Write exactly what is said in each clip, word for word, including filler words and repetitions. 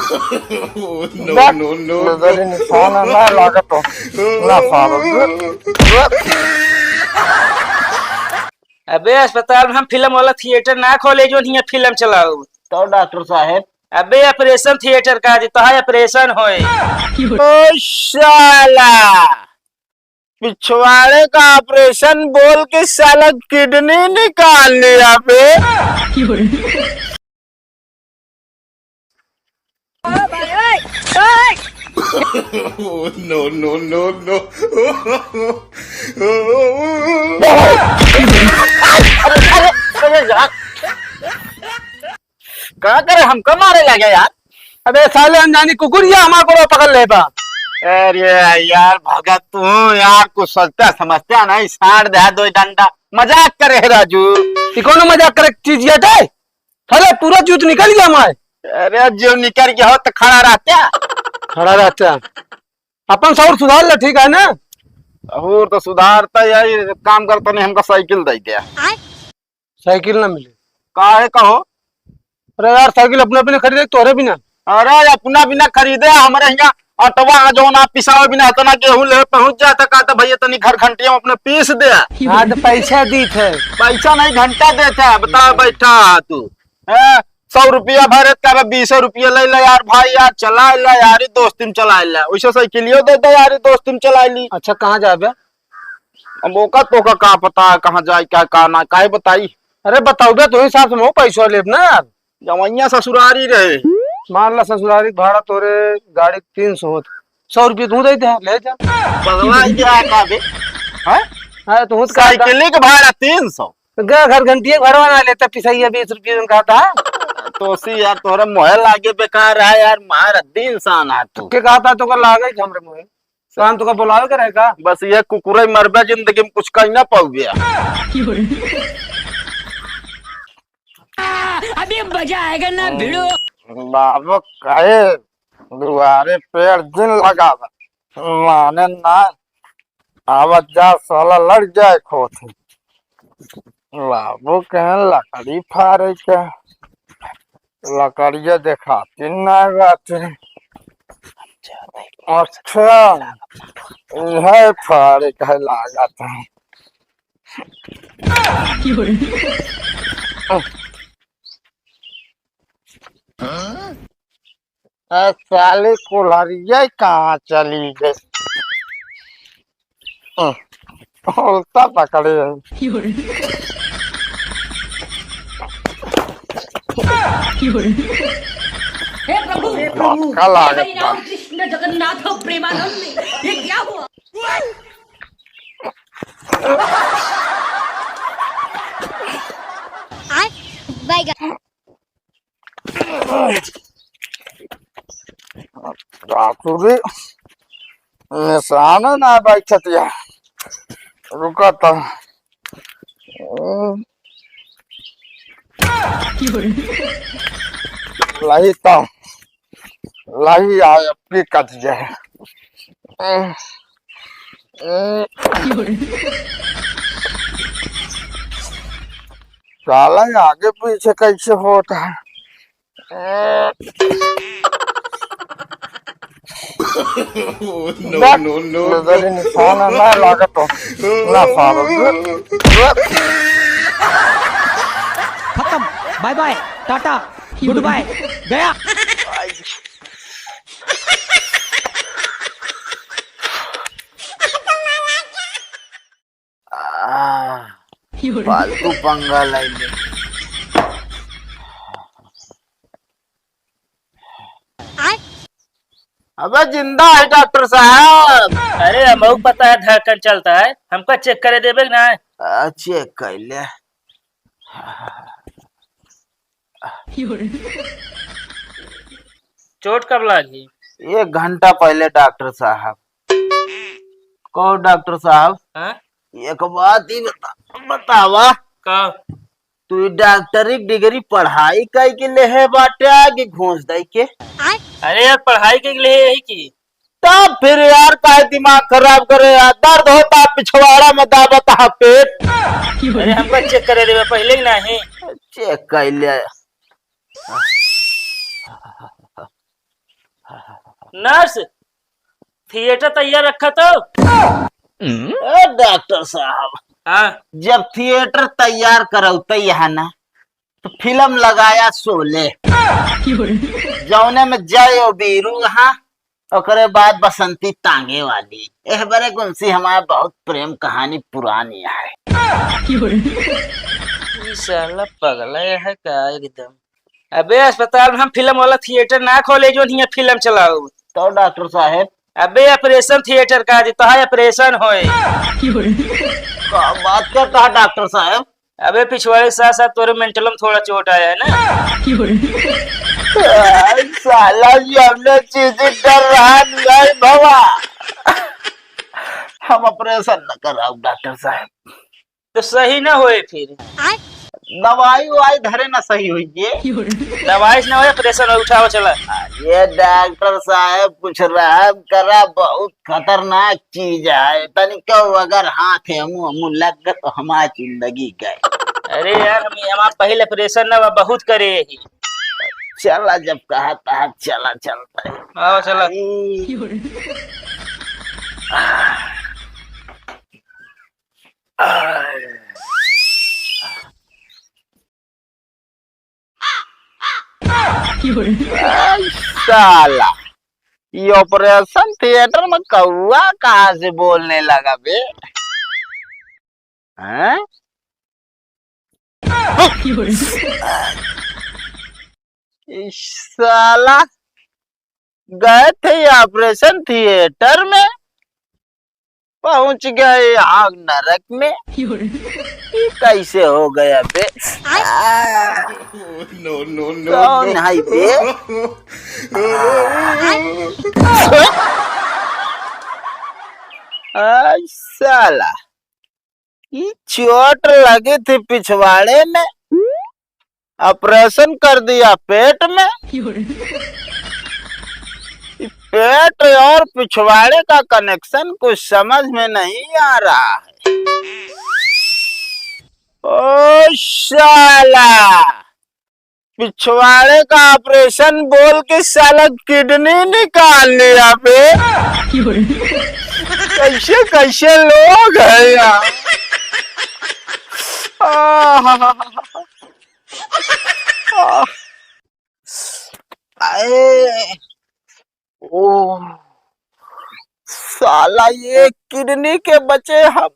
Oh, no, no, no, no। नजर ही निशाना ना लागत हो। ना सालो। अबे, अस्पताल में हम फिल्म वाला थिएटर ना खोले, जो हियाँ फिल्म चलाऊ। तो डॉक्टर साहेब? अबे, ऑपरेशन थिएटर का जी, तो है ऑपरेशन होए। ओ साला, पिछवाड़े का ऑपरेशन बोल के साला किडनी निकाल लिया बे। Oh, no, no, no, no। अरे, अरे, अरे यार, का करे, हमका मारे लगे यार। अबे साले, अनजानी कुकुर या हमार गोड़वा पकड़ ले बा। अरे यार भगत, तू यार कुछ सोचता समझता नहीं, साड़ दे दो डंडा। मजाक करे है राजू। ई कौनो मजाक करे चीज ये थे? साले पूरा जूत निकल गया हमारे। अरे जो निकल गया हो तो खड़ा रहता। खड़ा रहता। अपन सौर सुधार ले, ठीक है ना? और तो सुधारता है, काम करता नहीं, हमका साइकिल दे दे। साइकिल ना मिले। काहे कहो? अरे यार, साइकिल अपना भी ना खरीदे, तोरे भी ना। अरे, अपना भी ना खरीदे, हमरे हियाँ अटवा जौन आप पिसावे बिना इतना गेहूं ले पहुंच जाता, कहता, "भैया, तनी घर घंटिया में अपने पीस दे।" हाँ, तो पैसा दीत है। पैसा नहीं, घंटा देत है, बता, बैठा तू। हैं? सौ रुपया भरे, कहबे, "बीस रुपया ले ले यार, भाई यार, चला ले यार, दोस्ती में चला ले।" वैसे साइकिलियो दे दे यार, दोस्ती में चला ली। अच्छा, कहाँ जाबे? अब ओका तोका का पता है, कहाँ जाए, क्या, का ना, काहे बताई? अरे बताओ बे, तू हिसाब से मऊ पैसा लेब ना यार। जवैया ससुरारी रहे। मान ला ससुरारी के भाड़ा तोरे गाड़ी के तीन सौ होत, सौ रुपये तू दे दे, ले जा। पगला है क्या का बे? हैं? हाँ, तू तो कहता साइकिल के भाड़ा तीन सौ। तो ग-, घर घंटिया के भाड़ा ना लेता, पिसैया बीस रुपये में कहता। तो सी यार, तोहरा मोहे लागे बेकार है यार, मार दिन इंसान है तू। के कहता तो का लागे हमरे मोहे? काम तो का बुलावे के रहे का? बस ये कुकुरे मरबे, जिंदगी में कुछ कहीं ना पाउबे। अभी मजा आएगा ना भिड़ो। बाबू कहे दुआरे पेड़ जिन लगावा, माने ना, आवत जा साला लड़ जाए खोथे। बाबू कहे लकड़ी फारे के। लकड़िया देखाती ना बाटे। अच्छा, इहे फारे कहे लागत है। आ, साली कुल्हरिया कहाँ चली गई? उल्टा पकड़े हैं। हे प्रभु, हे प्रभु, मटका लागत बा। कृष्ण जगन्नाथ प्रेमानंद, ये क्या हुआ? आय, बैगन। बाप रे, निशान ना बैठत या। रुका त। लाही त। लाही आय, अब की कट जाए। साला, आगे पीछे कैसे होता है? No, no, no, नजर no। निशाना ना लागत हो। ना सालो। खत्म। Bye bye, tata, goodbye, गया। आह, फालतू पंगा लैले। अबे जिंदा है डॉक्टर साहब। अरे हमहू पता है धड़कन चलता है, हमका चेक करे देबे कि ना? आ, चेक कर ले। चोट कब लागी? एक घंटा पहले डॉक्टर साहब। कहो डॉक्टर साहब। हाँ? एक बात ही बता, बतावा। का? तू डॉक्टरी की डिग्री पढ़ाई कई के लेहे बाटे कि घूस दई के? अरे यार, पढ़ाई के लेहे यही की। तब फिर यार काहे दिमाग खराब करे यार, दर्द होता पिछवाड़ा में, दाबत हा पेट। अरे हमका चेक करे देवे पहिले ही नाही। चेक कर ले। नर्स, थिएटर तैयार रखा तो। ए डॉक्टर साहब, हाँ। जब थिएटर तैयार करौते यहाँ ना, तो फिल्म लगाया शोले, जौने में जय और बीरू, हाँ, ओकरे बाद बसंती तांगे वाली। एह बरे गुंसी हमार बहुत प्रेम कहानी पुरानी है। ई साला पगला है का एकदम? अबे अस्पताल में हम फिल्म वाला थिएटर ना खोले जो हियाँ फिल्म चलाओ। तो डॉक्टर साहेब? अबे ऑपरेशन थिएटर का जी, तोहार ऑपरेशन होए। का बात करता है डॉक्टर साहेब? अबे पिछवाड़े के साथ साथ तोरे मेंटल में थोड़ा चोट आया है ना। आ, साला जी हमने चीज डर रहा नहीं भवा। हम ऑपरेशन न कराओ डॉक्टर साहब। तो सही ना होए फिर। दवाई ववाई धरे ना सही होई ये। दवाई से ना होए, ऑपरेशन हो, उठाओ चला। ये डॉक्टर साहब कुछ रहम करा, बहुत खतरनाक चीज है। तनिको अगर हाथ है मुंह मुंह लग गए तो हमारी जिंदगी गए। अरे यार, हम हमार पहले ऑपरेशन ना बहुत करे ही। चला जब कहा तहा चला चलता है। आओ चला। ए, साला, ये ऑपरेशन थिएटर में कौआ कहाँ से बोलने लगा बे? हैं? ई साला गए थे ऑपरेशन थिएटर में, पहुंच गए आग नरक में। ये कैसे हो गया बे? आ, no, no, no, कौन no। है बे? आ, आ, साला, ई चोट लगी थी पिछवाड़े में, ऑपरेशन कर दिया पेट में। ई पेट और पिछवाड़े का कनेक्शन कुछ समझ में नहीं आ रहा है। ओ साला, पिछवाड़े का ऑपरेशन बोल के साला किडनी निकाल लिया बे। कैसे कैसे लोग हैं यार। आह, आह, आए। ओ, साला ये किडनी के बचे हम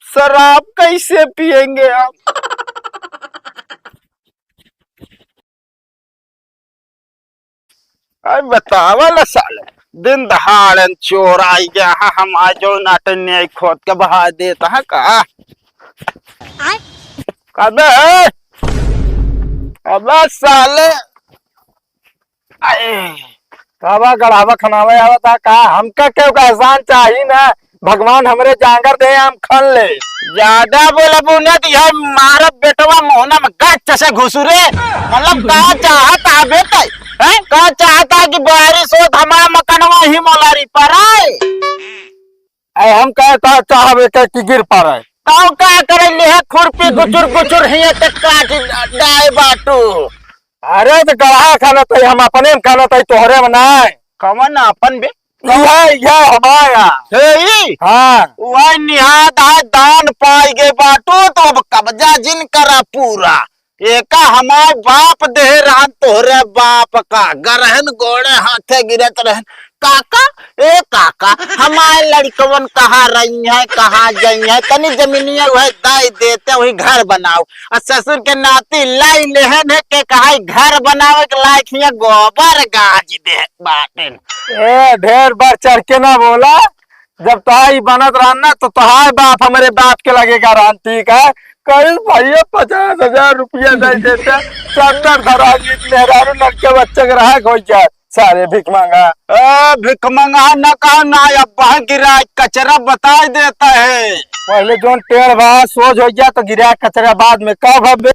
शराब कैसे पिएंगे हम? अरे बतावा ला साले, दिन दहाड़न चोर आई गया है, हम आज जो नाटन न्याय खोद के बहा देता है का? आय? अबे, अबे साले, आए। काबा गढ़ावा खनावे आवत है का? हमका केहू का एहसान चाही ना, भगवान हमरे जांगर दे, हम खन ले। ज्यादा बोलबू ना तो यह मारब बेटवा मोहना में गच्च से घुसू रे। मतलब का चाहत है बेटा? हैं? का चाहत है कि बारिश होत हमारा मकनवा ही मोलारी पर आए? अरे हम कहे का चाहबे के कि गिर पड़े। तो का करे ले खुरपी गुचुर गुचुर हिया तक काट डाए बाटू। अरे तो गढ़ा खाना तई, हम अपने में खाना तई, तोहरे में ना। कवन अपन बे? यह, यह हमारा। हे ई? हाँ। वह निहाद है, दान पाई गए बाटू, तो अब कब्जा जिन करा पूरा। एका हमार बाप देहे रहन तोहरे बाप का, गरहन गोड़े हाथे गिरत रहन। काका, ए काका, हमार लड़कवन कहाँ रही हैं, कहाँ गई हैं, तनी जमीनिया वह दाई देते, वही घर बनाओ। आ ससुर के नाती लाई लेहन है के कहा घर बनावे के लायक हिया गोबर गाज दे बाटेन। ए, ढेर बढ़ चढ़ के ना बोला। जब तोहार ई बनत रहन ना, तो तोहार बाप हमरे बाप के लगे का रहन, ठीक है? कहीं भैया पचास हजार रुपया दे देते, चद्दर धरा ली, मेहरारू लड़के बच्चे के रहा हो जाए, सारे भिख मांगा। ए, भिख मांगा ना कहा ना, अब वहाँ गिरा कचरा बताई देता है। पहले जोन टेढ़ बा, सोझ हो गया तो गिरा कचरा बाद में का भब्बे?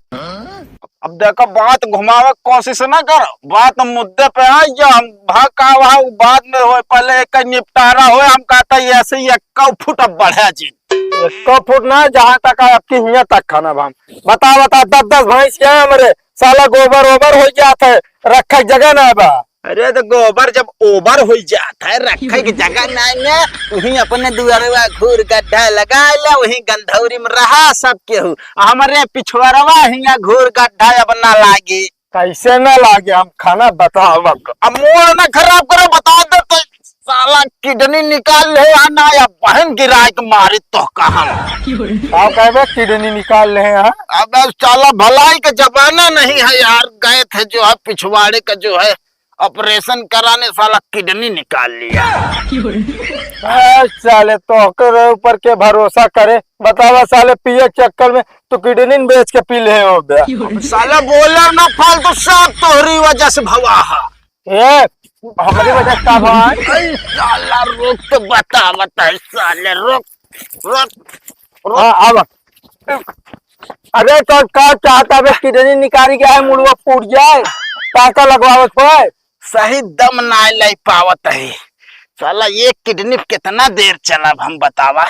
अब देखो, बात घुमावे के कोशिश ना करो, बात मुद्दे पे आ जा। हम भा का वहाँ उ बाद में होए, पहले एक निपटारा होए। हम कहता ऐसे ही एक फुट अब बढ़े जी। एक फुट ना, जहाँ तक है आपकी हियाँ तक खाना भाम। बता, बता, दस दस भैंस क्या है हमरे, साला गोबर ओबर हो जात है, रखे के जगह ना बा। अरे तो गोबर जब ओबर हो जात है, रखे के जगह नहीं है, वहीं अपने दुआरवा घूर गड्ढा लगा ले, वहीं गंधौरी में रहा सब केहू। हमरे पिछुआरवा हियाँ घूर गड्ढा अब ना लागी। कैसे ना लागे, हम खाना बतावत। अब मूड ना खराब करो, बता दे तो साला किडनी निकाल ले आ ना, या बहन गिराए के मारी तो कहम। का कहबे किडनी निकाल ले आ? अब साला भलाई का जमाना नहीं है यार, गए थे जो है पिछवाड़े का जो है ऑपरेशन कराने, साला किडनी निकाल लिया। ए, साले तोहरे ऊपर के भरोसा करे, बतावा साले पिए के चक्कर में तू किडनी न बेच के पी ले हो बे। साला बोला ना फालतू, सब तोहरी वजह से भवा है। ए, हमरी वजह से का भवा है? अरे साला रुक तो बता, बता साले रुक, रुक, रुक। हाँ, आवा। अरे तो का चाहता बे, किडनी निकाली गया है, मुड़वा फूट जाए, टाका लगवावत होए। सही दम ना ले पावत है। साला एक किडनी पे कितना देर चला, हम बतावा।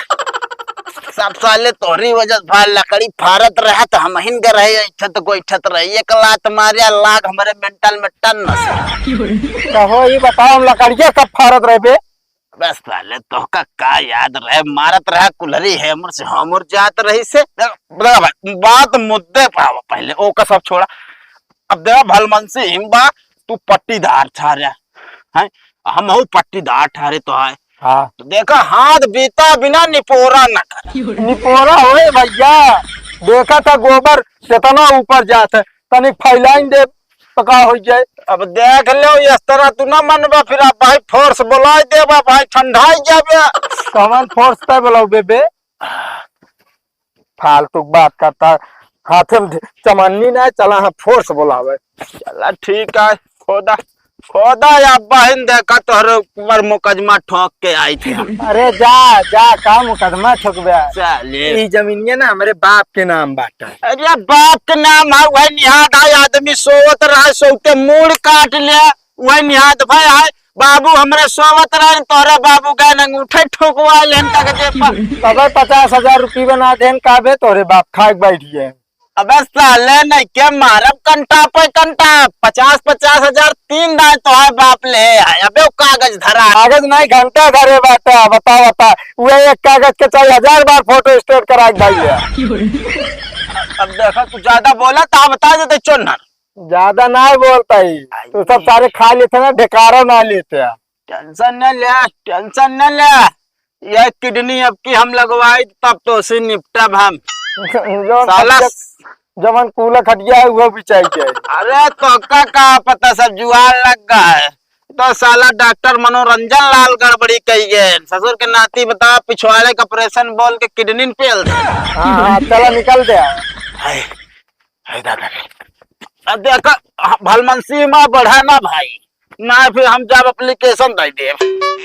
सब साले तोहरी वजह से भाई लकड़ी फारत रहा तो हम हिन के रहे, ऐठत गोइठत रहे। एक लात मारिया लाग हमरे मेंटल में टन से। कहो ये बताओ, हम लकड़िया कब फारत रहे बे? बस साले तोहका का याद रहे, मारत रहा कुल्हरी हेमर से हमर जात रही से। देख, देख भाई, बात मुद्दे पे आवा पहले, ओका सब छोड़ा। अब देखा भलमनसी हिम बा, तू पट्टीदार ठहरा है, हम हऊ पट्टीदार ठहरे तो है। हाँ। तो देखा हाथ बीता बिना निपोरा न कर। निपोरा होए भैया, देखा था गोबर कितना ऊपर जात है, तनिक फैलाइन दे तो का हो जाए। अब देख लो, इस तरह तू ना मनबा, फिर आप भाई फोर्स बुलाए देबा, भाई ठंडाई जाबे। कौन फोर्स तय बुलाओबे बे? फालतू बात करता, हाथे में चमन्नी ना, चला हाँ फोर्स बुलावे। चला ठीक है, खोदा, खोदा या बहन देखा तोहरे ऊपर मुकदमा ठोक के आई थे हम। अरे जा, जा, का मुकदमा ठोकबे? चले। ई जमीनिया ना हमरे बाप के नाम बाटे। अरे बाप के नाम है, वही निहाद है, आदमी सोवत रहे, सोते मूड़ काट ले, वही निहाद भाई है, बाबू हमरे सोवत रहे, तोहरे बाबू गए अंगूठे ठोकवा लेन तक जे पर। तबे पचास हजार रुपये बना देन, का बे तोहरे बाप खाए के बैठ गए। अबे साले नहीं के मारब कंटा पे कंटा, पचास पचास हजार तीन दाए तोहार बाप ले आए। अबे वो कागज धरा। कागज नहीं, घंटा धरे बाटे, बता, बता। वह एक कागज के चाहे हजार बार फोटो स्टेट करा के भाई है। अब देखा, तू ज्यादा बोला तो बता देते चोन्नर। ज्यादा ना बोलता ही। आई तू सब नहीं। सारे खा लेते ना, ढेकारा ना लेते हैं। टेंशन न ले, टेंशन न ले। यह किडनी अब की हम लगवाई, तब तो से निपटब हम। जौन साला खटिया, जवन कूला खटिया है, वो भी चाहिए। अरे तो का, का पता, सब जुआर लग गया है। तो साला डॉक्टर मनोरंजन लाल गड़बड़ी कही गए। ससुर के नाती बता, पिछवाड़े का ऑपरेशन बोल के किडनी पेल दे। हाँ, हाँ, चला निकल दे। हाय, हाय दादा रे। अब देखा, भलमनसी में बढ़ा ना भाई, ना फिर हम जब एप्लीकेशन दे देब।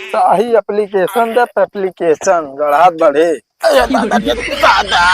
सही एप्लीकेशन दे, एप्लीकेशन गढ़ात बढ़े। अरे दादा रे दादा।